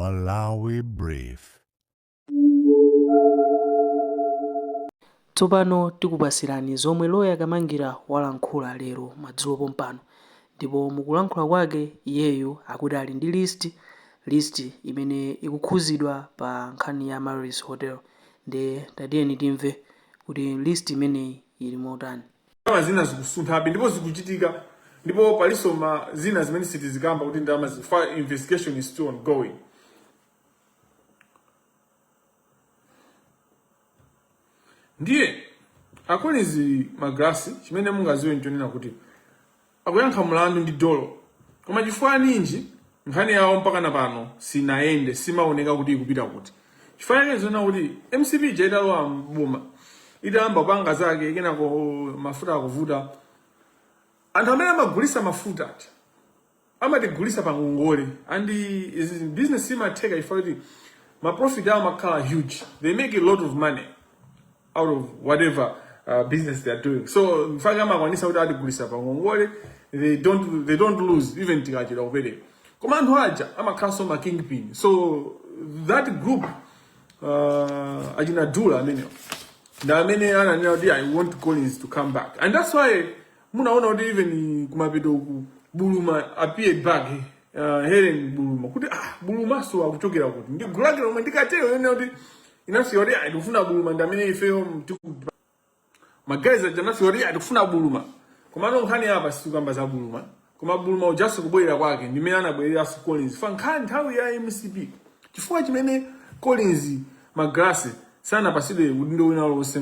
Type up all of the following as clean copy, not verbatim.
Malawi Brief. Tsopano tikupasirani zomwe Lawyer Kamangira walankhula lero madzulo pompano ndipo mukulankhula kwake iyeyu akuti ali ndi list, list imene ikukhuzidwa pa nkhani ya Amaryllis Hotel nde tatiyeni timve kuti list imeneyi ili motani. Ndalama zina zikusunthabe ndipo zikuchitika ndipo palinso ma zina zimene sitizikamba kuti ndalama zifa investigation is still ongoing. Ndiye a Collins Magalasi chimene mungaziwe nchonena kuti akuyankha mlandu ndi dolo koma chifukwa ninji nkhani yawo mpaka na pano sinayende simaoneka kuti ikupita kuti chifukwa chake nzoona kuti mcp ija italowa mboma itayamba kupanga zake kenako mafuta akuvuta anthu amene amagulisa mafuta aja amatigulisa pa ngongole and izi business imatheka chifukwa kuti ma profit awo amakhala huge they make a lot of money out of whatever business they are doing so mfake amakwanisa kuti atigulisa pa ngongole they don't lose even tikachita kupereka koma anthu aja amakhalanso ma kingpin so that group achina Dula amenewo ndi amene ananena kuti i want Collins to come back and that's why munaona kuti even kumapeto uku Buluma appeared back Helen Buluma kuti ah Bulumaso akuchokera kuti ndi gulu lake lomwe ndikatero yonena kuti inafika kuti ah tikufuna Buluma ndi amene ifeyo ma guys aja anafika kuti ah tikufuna Buluma komano nkhani apa sitikamba za Buluma koma Buluma ujaso kubwerera kwake ndimene anabwereranso Collins fa nkhani nthawi ya MCP chifukwa chimene Collins Magalasi sanapasidwe udindo wina uliwonse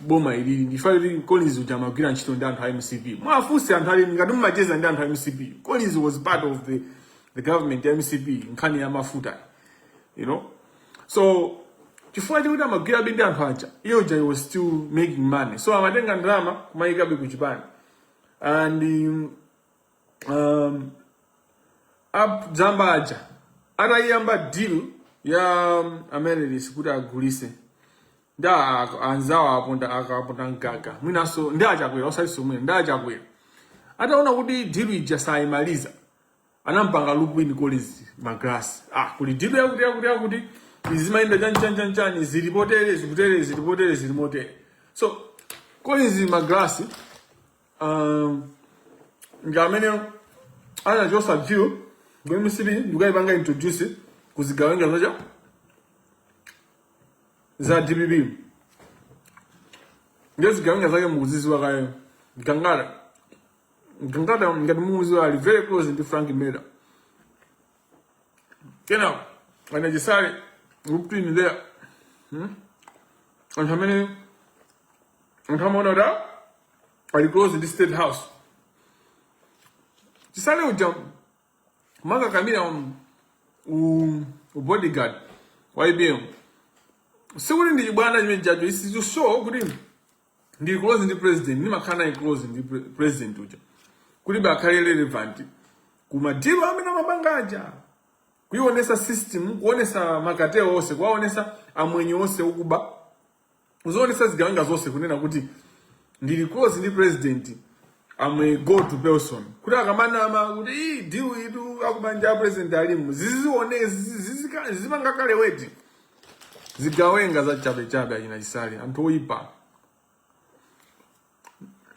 boma ilili ndifa kuti Collins uja amagwira ntchito ndi anthu a MCP mwafunse anthu ali ngati mumacheza ndi anthu a MCP Collins was part of the government ya MCP nkhani ya mafuta you know so chifukwa chakuti amagwirabe ndi anthu aja iye uja he was still making money so amatenga ndalama kumayikabe ku chipani and adzamba aja atayiyamba deal ya Amaryllis kuti agulise ndi anzawo aponda akaponda mgaga mwinanso ndi achakwera osati somwe ndi achakwera ataona kuti deal ija sayimaliza anampanga loop in Collins Magalasi ah kuli deal yakuti yakuti yakuti izimayenda chani chani chani chani zilipotere zikutere zilipotere zilimotere so Collins Magalasi ndi amene anachosa deal ku MCP ndikayipanga introduce kuzigawenga zacha za DPP ndiyo zigawenga zake mukuziziwa kayo Gangata Gangata ngati mukuziwa ali very close ndi Frank Mbeta kenako ana Chisale looped in there Anthu amene anthu amaona kuti ah, ali close ndi state house Chisale uja makakamira u bodyguard wa APM sikuti ndi chibwana chimene chacho is to show kuti ndili close ndi president ndimakhala naye close ndi president uja kuti bakhale relevant kuma deal amene amapanga aja kuionesa system kuonesa ma cartel onse kuwaonesa amwenye onse ukuba kuzionesa zigawenga zonse kunena kuti ndili close ndi president I'm a go to person kuti akamanama kuti ii deal itu akubanja a president alimu zizione zizipanga kale weti zigawenga za chabechabe achina Chisale anthu oyipa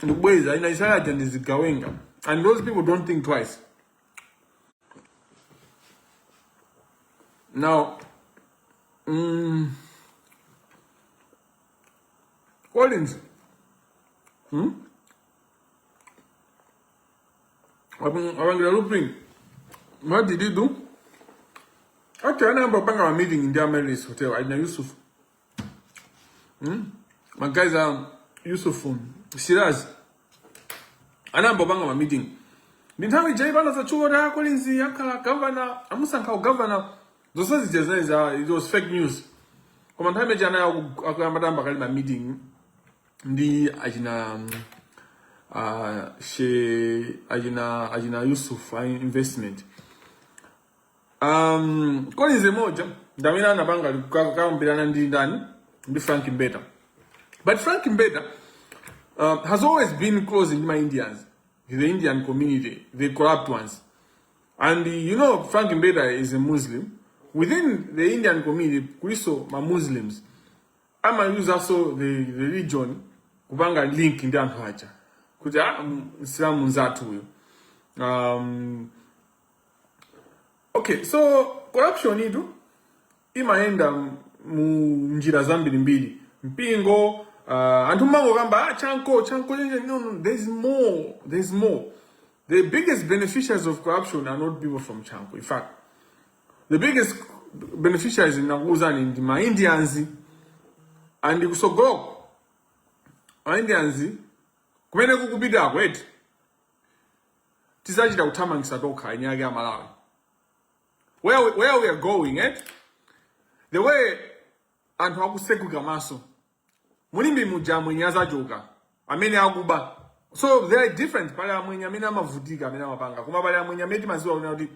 ndikubweza achina Chisale aja ndi zigawenga and those people don't think twice now Collins Apangira loop in. What did he do? Actually, anayamba kupanga ma meeting ndi Amaryllis Hotel, achina Yusuf. Ma guys are Yusuf Shiraz. Anayamba kupanga ma meeting. Ndi nthawi ija ipano zachuka kuti ah, Collins akhala governor, amusankha governor. Zonse zija zinali za it was fake news. Koma nthawi imeneyi anali akuyamba tamba kale ma meeting ndi achina she achina Yusuf investment. Collins moja ndi amene anapanga kukambirana ndi ndani ndi Frank Mbeta. But Frank Mbeta has always been close ndi ma Indians, the Indian community, the corrupt ones. And you know Frank Mbeta is a Muslim. Within the Indian community kuliso ma Muslims, amayuzaso the religion kupanga link ndi anthu aja kuti, ah, Msilamu nzathu uyo. Okay, so corruption itu imayenda mu njira zambirimbiri. Mpingo, anthu mangokamba, ah, Chanco, Chanco, chanco. No, there's more, there's more. The biggest beneficiaries of corruption are not people from Chanco. In fact, the biggest beneficiaries, nakuwuzani, ndi ma Indians. And kusogoloko ma Indians kumene kukupitako eti tizachita kuthamangisa tokha eni ake Amalawi. Where we are going, eh? The way anthu akusekuka maso mulimbi muja, amwenye azachoka amene akuba. So they are different. Pali amwenye amene amavutika, amene amapanga, koma pali amwenye amene timaziwa kunena kuti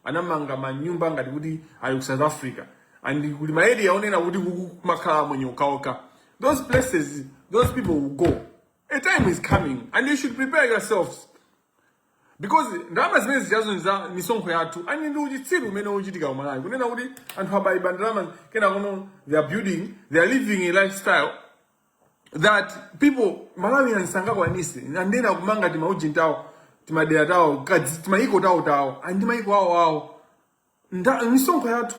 anamanga manyumba ngati kuti ali ku South Africa, and kuli ma area onena kuti kuku kumakhala amwenye okhaokha. Those places, those people will go. A time is coming and you should prepare yourselves, because ndalama zimene zichazo za misonkho yathu. Ani ndi uchitsiru umene uchitika kumalawi kunena kuti anthu abayiba ndalama, kena kuno they are building, they are living a lifestyle that people, Malawians, sangakwanise. And then akumanga timaujini tawo, timadera tawo, timayiko tawo tawo, andi mayiko awo awo. Misonkho yathu,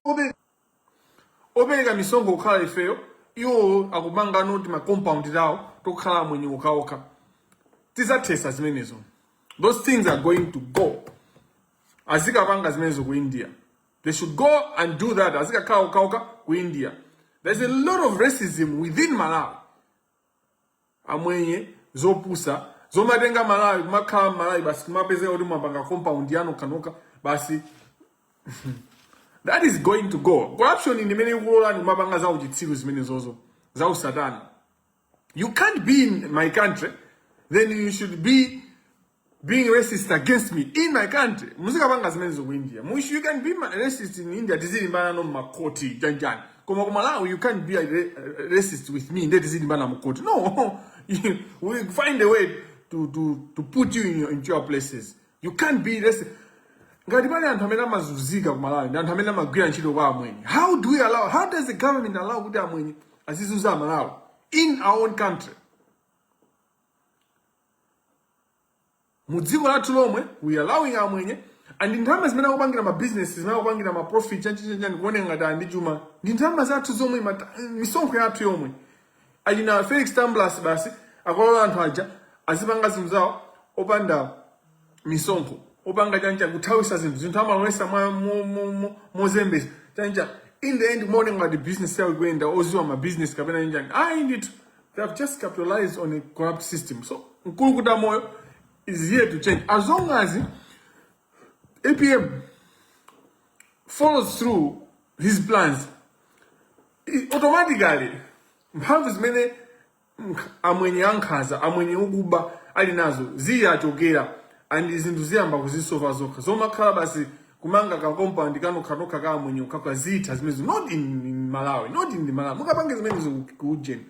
opereka misonkho kukhala ifeyo, iwo akumanga no tima compound tawo tokhala mwenye okhaokha. Tizathesa zimenezo. Those things are going to go. Azikapanga zimenezo ku India. They should go and do that. Azikakhala okhaokha ku India. There's a lot of racism within Malawi. Amwenye zopusa zomatenga Malawi kumakhala Malawi basi, kumapezeka kuti mwapanga compound yanu kanoka basi. That is going to go. Corruption ndi imene ikulolani kumapanga za uchitsiru zimenezozo, za usatana. You can't be in my country, then you should be being racist against me in my country. Muzikapanga zimenezo ku India. You can be racist in India, tizilimbana no makoti janjani, koma ku Malawi you can't be a racist with me nde tizilimbana mukoti. No, we find a way to put you into your places. You can't be racist. Ngati pali anthu amene amazunzika ku Malawi, ndi anthu amene amagwira ntchito kwa amwenye. How do we allow, how does the government allow kuti amwenye azizunza Amalawi in our own country, mu dziko lathu lomwe? We allowing amwenye, and ndalama zimene akupangira ma business, zimene akupangira ma profit, chanchichanchani, kuoneka ngati ali ndi chuma, ndi ndalama zathu zomwe, misonkho yathu yomwe. Achina Felix Tambulasi basi akolola anthu aja azipanga zinthu zawo opanda misonkho, opanga chancha, kuthawisa zinthu, zinthu amalowesa mwa mozembesa chancha. In the end kumaoneka ngati business yawo ikuyenda, oziwa ma business kapena chanchani. Ayi ndithu, they have just capitalized on a corrupt system. So Mkulukuta Moyo is here to change. As long as APM follows through his plans, automatically mphamvu zimene amwenye ankhanza, amwenye ukuba ali nazo ziyachokera, and zinthu ziyamba kuzisova zokha. Zomakhala basi kumanga ka compound kanokhanokha ka amwenye okhaokha, zitha zimenezo. Not in Malawi, not in Malawi. Mukapange zimenezo ku ujeni,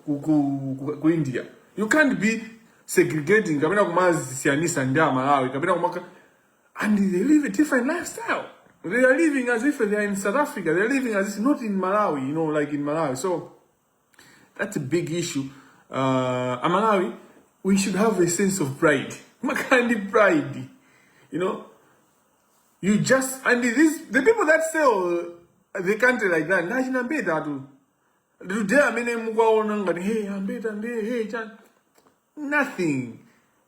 ku India. You can't be segregating kapena kumazisiyanisa ndi Amalawi kapena kumaka. And they live a different lifestyle. They are living as if they are in South Africa. They are living as if not in Malawi, like in Malawi. So that's a big issue. Amalawi, we should have a sense of pride. Makandi pride. You just and this the people that sell the country like that. Ndachina Mbeta tu. Today amene mukuwaona ngati, hey, Ambeta ndi hey chan. Nothing.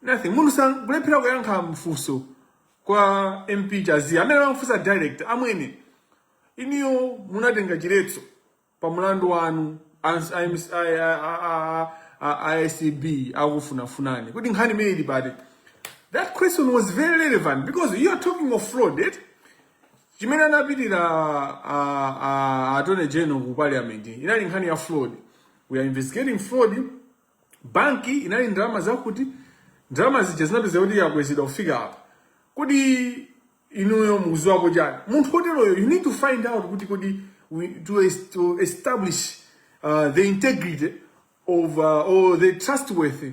Nothing. Munthu kulephera kuyankha mfunso kwa MP Chaziya amene amafunsa direct, amwene, iniyo munatenga chiletso pa mlandu wanu, ACB akufunafunani kuti nkhani imene ili pati? That question was very relevant because you are talking of fraud, eh? Chimene anapitira Attorney General ku Parliament inali nkhani ya fraud. We are investigating fraud. Banki inali ndalama zakuti, ndalama zija zinapeza kuti yakwezedwa kufika apa, kodi inuyo mukuziwapo chani? Munthu woteroyo, you need to find out kuti kodi to establish the integrity of or the trustworthy,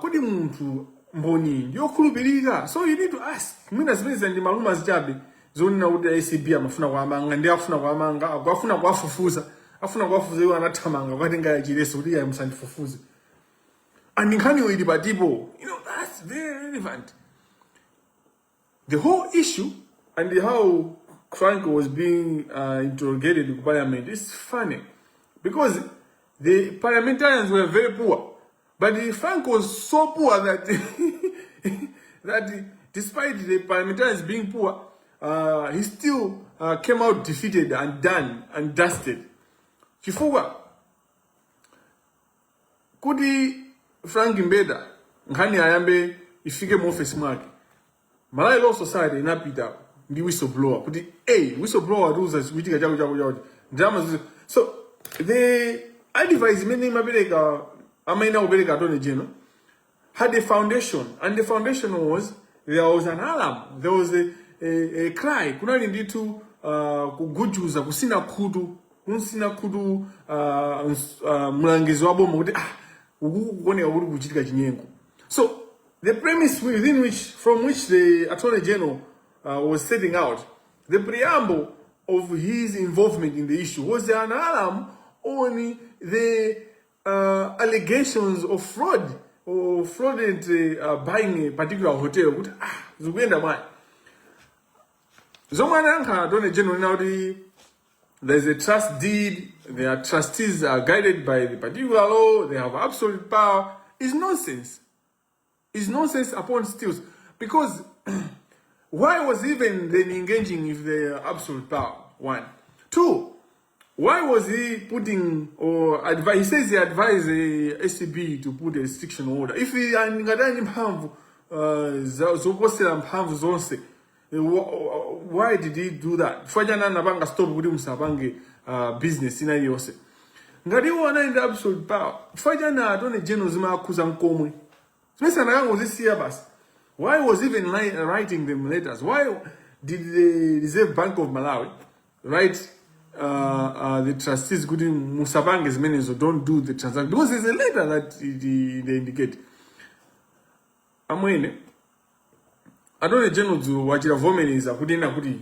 kodi munthu mboni ndiyokhulupirika? So you need to ask. Mwina zimene ndi maluma zichabe. Zonena kuti ACB amafuna kuwamanga ndi afuna kuwamanga, akufuna kuwafufuza, afuna kuwafufuza, iwo anathamanga kukatenga chiletso kuti iyayi, musandifufuze. And nkhaniyo ili patipo. That's very relevant. The whole issue and how Frank was being interrogated in parliament is funny because the parliamentarians were very poor, but Frank was so poor that despite the parliamentarians being poor, he still came out defeated and done and dusted. Chifukwa kuti Frank Mbeta nkhani ayambe ifike mu office mwake, Malawi Law Society inapita ndi whistleblower kuti, hey, whistleblower atiuza zikuchitika chako chako chako ndalama So the advice imene imapereka, amaina kupereka Attorney General had a foundation, and the foundation was there was an alarm, there was a cry. Kunali ndithu kugujuza, kusina khutu, kunsina khutu mlangizi wa boma kuti ah, uku kuoneka kuti kuchitika chinyengo. So the premise within which from which the Attorney General was setting out the preamble of his involvement in the issue was an alarm on the allegations of fraud or fraudulent buying a particular hotel, kuti ah, zikuyenda bwanji. Zomwe anayankha Attorney General na kuti there's a trust deed, their trustees are guided by the particular law, they have absolute power, is nonsense. Is nonsense upon stilts, because why was even then engaging if the absolute power? One. Two, why was he putting or advise? He says he advised the ACB to put a restriction order. If he angadani mphamvu zoposera mphamvu zonse, why did he do that? Chifukwa chani anapanga stop kuti musapange business ina iliyonse? Ngati iwo anali ndi absolute power, chifukwa chani Attorney General zimakhuza mkomwe zimene sanakangozisiya basi? Why was even writing them letters? Why did the Reserve Bank of Malawi write the trustees kuti musapange zimenezo, don't do the transaction? Because there's a letter that they indicate. Amwene, Attorney General dzulo wachita vomereza kuti ena kuti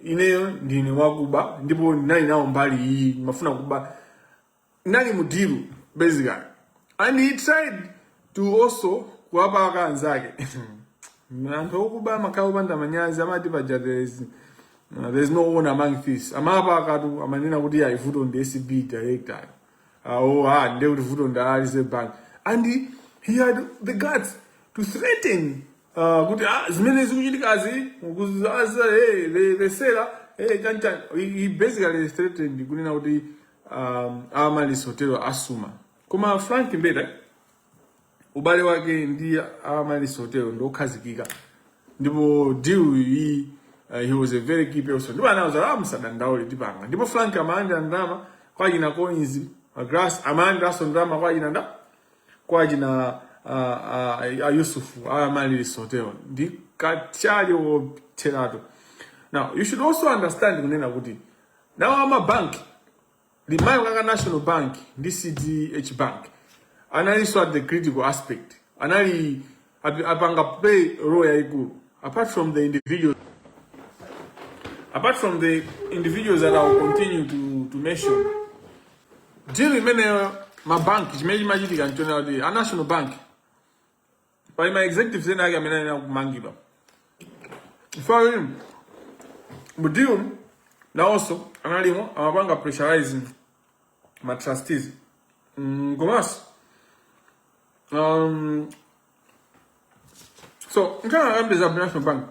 ineyo ndine wakuba ndipo ndinali nawo mbali iyi, ndimafuna kuba, nali mu deal basically. And he tried to also kuwapaka anzake. Anthu okuba amakhala opanda manyazi. Amati paja there is no honor among thieves. Amapakatu amanena kuti ayi, vuto ndi ACB director, oh, ah, ndiye kuti vuto ndi a Reserve Bank. And he had the guts to threaten kuti ah, zimene zikuchitikazi kuzaza, hey, the seller, hey, chan chan. He basically threatened kunena kuti Amaryllis Hotel asuma. Koma Frank Mbeta ubale wake ndi Amaryllis Hotel ndokhazikika, ndipo deal iyi, he was a very key person, ndipo anawuza, ah, musadandaule, tipanga. Ndipo Frank amalandira ndalama kwa china Collins Grass, amalandiranso ndalama kwa china nda kwa china a Yusufu Amaryllis Hotel ndi kachali wotheratu. Now you should also understand kunena kuti nawo amabanki limayo kaka National Bank ndi CDH Bank analinso at the critical aspect, anali apanga play role yayikulu apart from the individuals that I will continue to mention. Deal imeneyo, mabanki, chimene chimachitika nchonena kuti a National Bank, pali ma executives ena ake amene ayenera kumangidwa chifukwa mu deal nawonso analimo, amapanga pressurizing ma trustees. Komanso so nkhani akambeza National Bank,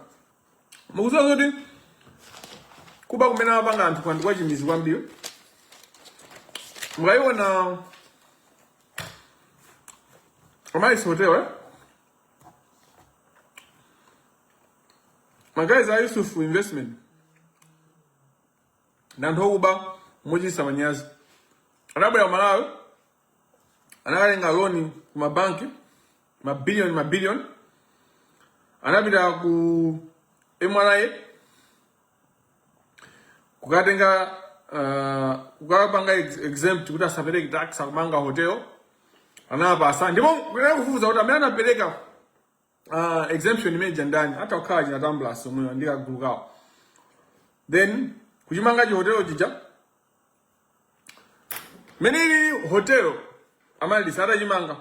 mukudziwa zoti kuba kumene amapanga anthu kwandi kwa chimizi kwambiri. Mukayiona Amaryllis Hotel, eh? Ma guys a Yusuf Investment ndi anthu okuba mochititsa manyazi. Anabwera Malawi, anakatenga loan ku mabanki mabiliyoni mabiliyoni, anapita ku MRA kukatenga kukapanga exempt kuti asapereke tax akumanga hotel, anapasa. Ndipo kunena kufufuza kuti amene anapereka exemption imene ndani, atakhala china Tambulasi omweyo ndi kagulu kawo. Then kuchimanga chihotelo chija, mene ili hotel, Amaryllis atachimanga,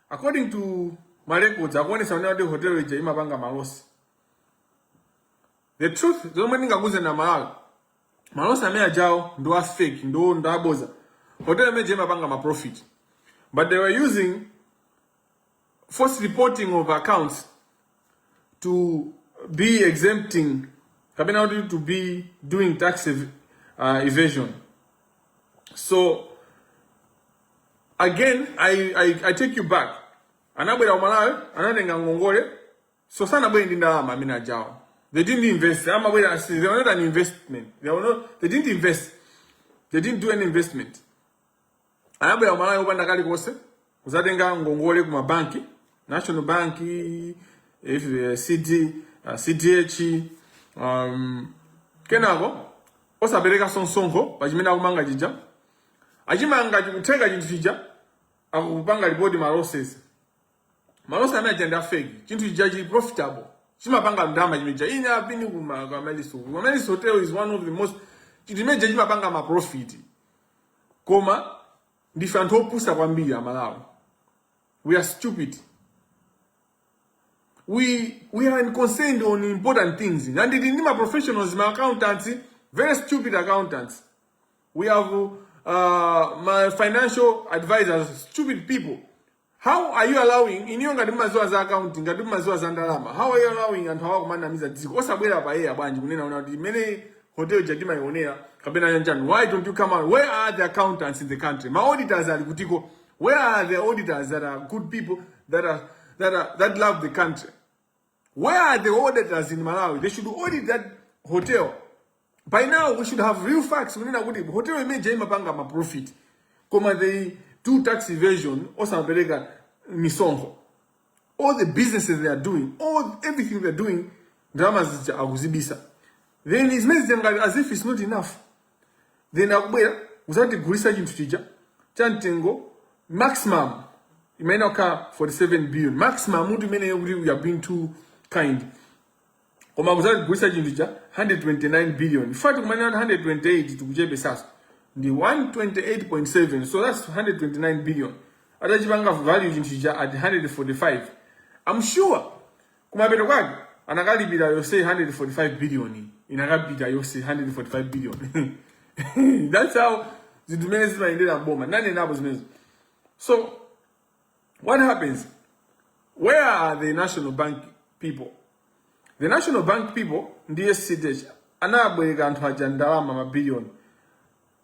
according to ma records, akuonesa kunena kuti hotel ija imapanga ma loss. The truth zomwe ndingakuze na Malawi, ma loss amene ajawo ndi a fake, ndo ndaboza. Hotel imene ija imapanga ma profit, but they were using false reporting of accounts to be exempting kapena kuti to be doing tax evasion. So again, I take you back. Anabwera kumalawi, anatenga ngongole, so sanabwere ndi ndalama amene ajawo. They didn't invest. Amabwera, they were not an investment. They were not, they didn't invest, they didn't do any investment. Anabwera kumalawi opanda kalikonse, kuzatenga ngongole ku mabanki, National Bank, if, CD, CDH, kenako osapereka msonkho pa chimene akumanga chija. Achimanga, chikutheka chinthu chija, akupanga report ma losses. Ma loss amene aja ndi a fake. Chinthu chija chili profitable, chimapanga ndalama chimene chija. Ine I've been ku Amaryllis. Ku Amaryllis Hotel is one of the most, chinthu chimene chija chimapanga ma profit, koma ndife anthu opusa kwambiri Amalawi. We are stupid. We are concerned on important things, and ndi ma professionals, ma accountants, very stupid accountants. We have my financial advisors, stupid people. How are you allowing, iniyo ngati mumaziwa za accounting, ngati mumaziwa za ndalama, how are you allowing anthu awa kumanamiza dziko? Osabwera pa air bwanji kunena una kuti imene hotel ija timayionera kapena yanjani? Why don't you come out? Where are the accountants in the country? Ma auditors ali kutiko? Where are the auditors that are good people, that love the country? Where are the auditors in Malawi? They should audit that hotel. By now we should have real facts kunena kuti hotel imene imapanga ma profit, koma they do tax evasion, osapereka misonkho. All the businesses they are doing, all everything they're doing, ndalama zija akuzibisa. Then zimene zija ngati as if it's not enough, then akubwera kuzatigulisa chinthu chija cha mtengo maximum imene okha 47 billion maximum, muti imeneyo kuti we are being too kind, koma kuzatigulisa chinthu cha 129 billion. In fact, kumanena 128 tikuchepesaso, ndi 128.7, so that's 129 billion. Atachipanga value chinthu chija at 145, I'm sure kumapeto kwake anakalipira yonse 145 billion, inakapita yonse 145 billion. That's how zinthu zimene zimayendera mboma. Nanenapo zimenezo. So what happens? Where are the National Bank people? The National Bank people ndi SCDH anabwereka anthu aja ndalama mabiliyoni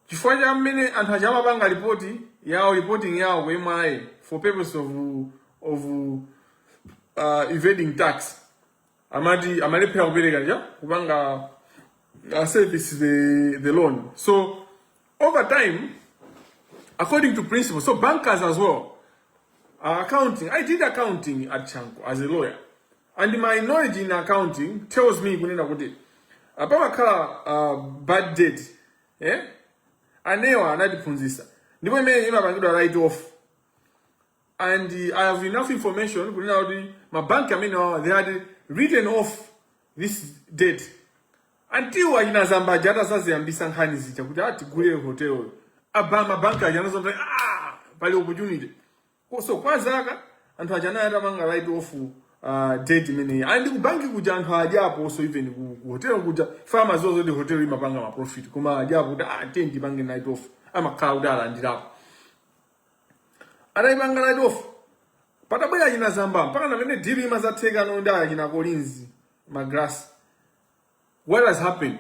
chifukwa cha mmene anthu aja amapanga ripoti yawo, reporting yawo ku MRA for purpose of evading tax. Amati amalephera kupereka ja kupanga service the loan. So over time, according to principle, so bankers as well, accounting, I did accounting at Chanco as a lawyer, and my knowledge in accounting tells me kunena kuti pamakhala bad debt, eh? Anewa anatiphunzitsa, ndipo imene imapangidwa write off. And I have enough information kunena kuti mabanki amene wawa, they had written off this debt until achina Zambaja atazaziyambisa nkhani zija kuti atigule hotel. Aba mabanki aja anazoti, "Ah, pali opportunity." So kwa zaka anthu aja anali atapanga write off debt imeneyi. And ku banki kuja anthu adyapo. So even ku hotel kuja fama zoti hotel imapanga ma profit, koma adyapo kuti, "Ah, tiye ndipange write off." Amakhala kuti alandirapo. Atayipanga write off, patabwera achina Zamba, mpaka namene deal imazatheka no ndi achina Collins Magalasi, what has happened?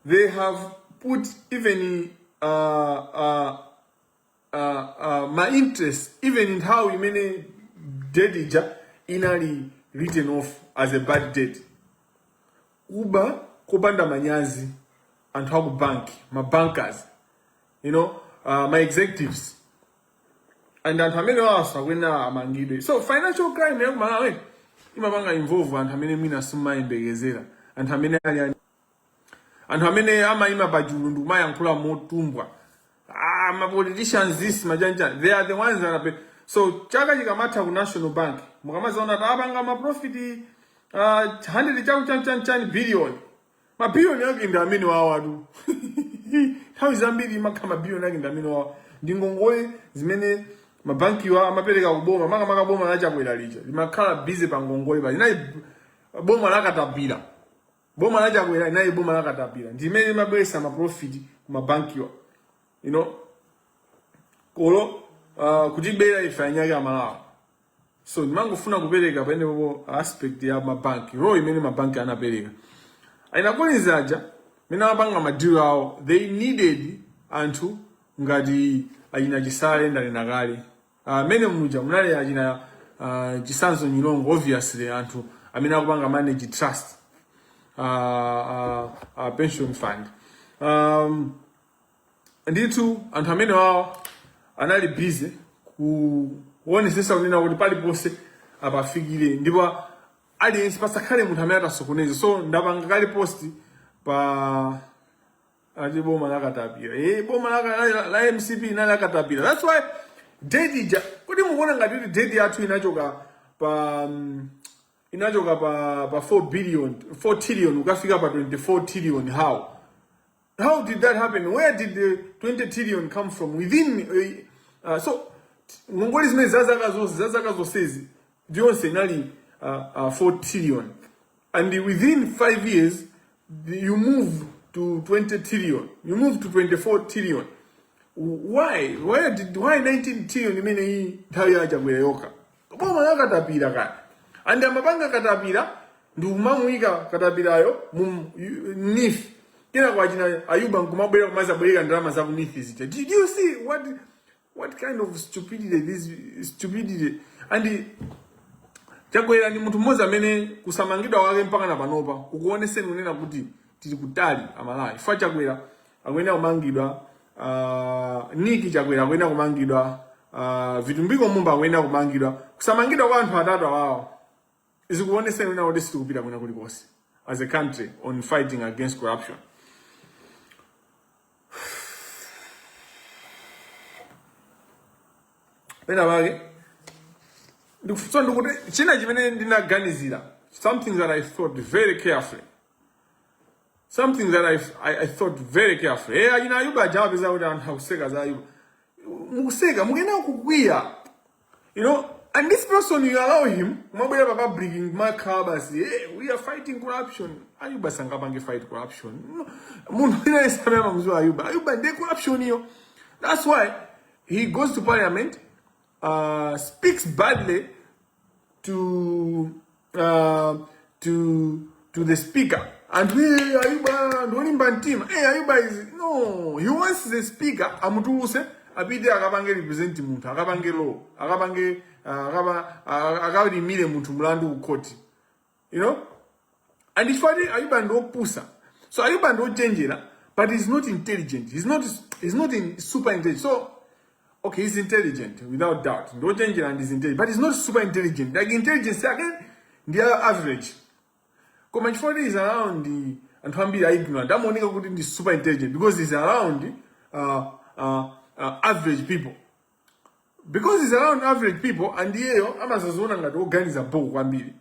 They have put even my interest, even in how imene debt ija inali written off as a bad debt. Kuba kupanda manyazi, anthu aku bank, ma bankers, my executives and anthu amene waso akuyenera amangidwe. So financial crime yaku Malawi imapanga involve anthu amene mwina simayembekezera, anthu amene ali anthu amene amayima pachulu ndikumayankhula motumbwa, ah, ma politicians, this majanja, they are the ones that are so chaka chikamatha ku National Bank mukamazaona kuti apanga ma profit 100 chaku chan chan chan billion, Mabiliyoni ake ndi amene wawatu. Nthawi zambiri imakhala mabiliyoni ake ndi amene wawa ndi ngongole zimene mabankiwa amapereka kuboma, makamaka boma la Chakwera lija limakhala busy pa ngongole pa inali boma la katapira. Boma la Chakwera inali boma la katapira, ndi imene imabweretsa maprofit ku mabankiwa, kolo kutibera ife anyake Amalawi. So ndimangofuna kupereka pamenepo aspect ya mabanki, role imene mabanki anapereka. Aina Collins aja mene amapanga madeal awo, they needed anthu ngati achina Chisale, ndanena kale, mene muja munali achina Chisanzo Nyilongo, obviously anthu amene akupanga manage trust, pension fund. Ndithu anthu amene wawo anali busy kuonesesa kunena kuti paliponse apafikire ndipo aliyense pasakhale munthu amene atasokoneze. So ndapanga kale post pa ati boma la katapira, boma la MCP inali la katapira. That's why debt ija, kuti mukuona ngati kuti debt yathu inachoka pa 4 billion, 4 trillion ukafika pa 24 trillion. How did that happen? Where did the 20 trillion come from? Within so ngongole zimene za zaka zonsezi ziyonse inali 4 trillion, and within 5 years you move to 20 trillion, you move to 24 trillion. Why? Where did why 19 trillion imene iyi nthawi ya Chakwera yokha? Boma lakatapira kaya, and amapanga katapira ndi kumamuyika katapirayo mu NEEF, kena kwa achina Ayuba nkumabwera kumazabwereka ndalama za ku NEEF zija. Did you see what kind of stupidity, this stupidity? And Chakwera ndi munthu mmodzi amene kusamangidwa kwake mpaka na panopa kukuoneseni kunena kuti tili kutali Amalawi. Chifukwa Chakwera akuyenera kumangidwa, Niki Chakwera akuyenera kumangidwa, Vitumbiko Mumba akuyenera kumangidwa. Kusamangidwa kwa anthu atatu awawo zikuoneseni kunena kuti sitikupita kwina kulikonse as a country on fighting against corruption. Pena pake so ndikuti china chimene ndinaganizira, something that I thought very carefully, something that I thought very carefully. Achina Ayuba aja amapeza kuti anthu akuseka za Ayuba, mukuseka, mukuyenera kukwiya. And this person, you allow him kumabwera pa public kumakhala basi, "Hey, we are fighting corruption." Ayuba sangapange fight corruption. No. Munthu wina yense amene amamudziwa Ayuba, Ayuba ndiye corruption iyo. That's why he goes to parliament, speaks badly to the speaker and, "Hey, Ayuba ndiolimba mtima. Hey, Ayuba is no." He wants the speaker amutuluse apite akapange represent munthu, akapange law, akapange akalimire munthu mlandu ku court. And chifukwa Ayuba ndiopusa. So Ayuba ndiochenjera, but he's not intelligent. He's not super intelligent. So okay, he's intelligent without doubt, ndochenjera and he's intelligent, but he's not super intelligent. Like, intelligence yake ndi ya average, koma chifukwa he's around anthu ambiri a ignorant, amaoneka kuti ndi super intelligent because he's around average people. Because he's around average people and iyeyo amazaziona ngati oganiza boko kwambiri,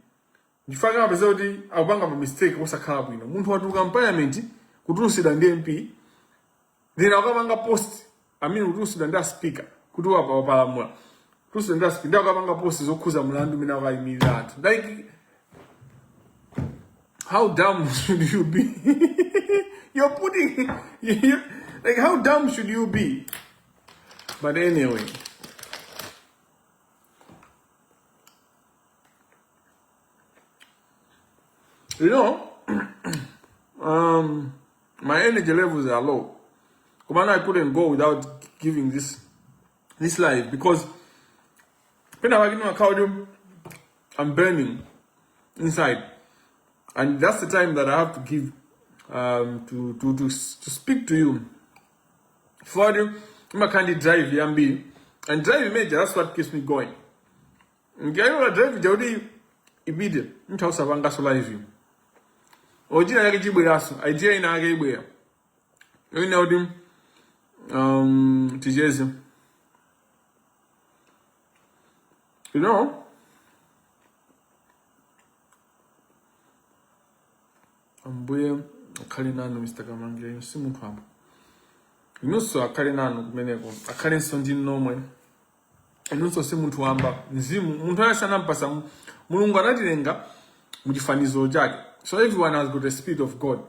chifukwa amapeza kuti akupanga ma mistake osakhala bwino. Munthu watuluka m'parliament kutulusidwa ndi MP, then akapanga post, I mean, kutulusidwa ndi a speaker kuti wapa wapalamula, kutulusidwa ndi a speaker, ndi akapanga post zokhuza mlandu umene akayimirira anthu. Like, how dumb should you be? You're putting you, like, how dumb should you be? But anyway, my energy levels are low. Komano I couldn't go without giving this live because pena pake ndimakhala I'm burning inside, and that's the time that I have to give to speak to you. For you, imakhala ndi drive yambiri, and drive major, that's what keeps me going. Ndikayiona drive jakuti ipite, nthawi usapangaso live ochina yake chibweraso, idea ina yake ibwera ina kuti ticheze. Ambuye Akhale nanu Mr. Kamangira, inu si munthu wamba. Inunso akhale nanu kumeneko, akhalenso ndi nomwe. Inunso si munthu wamba. Mzimu, munthu aliyense anampasa, Mulungu anatilenga muchifanizo chake. So everyone has got a spirit of God.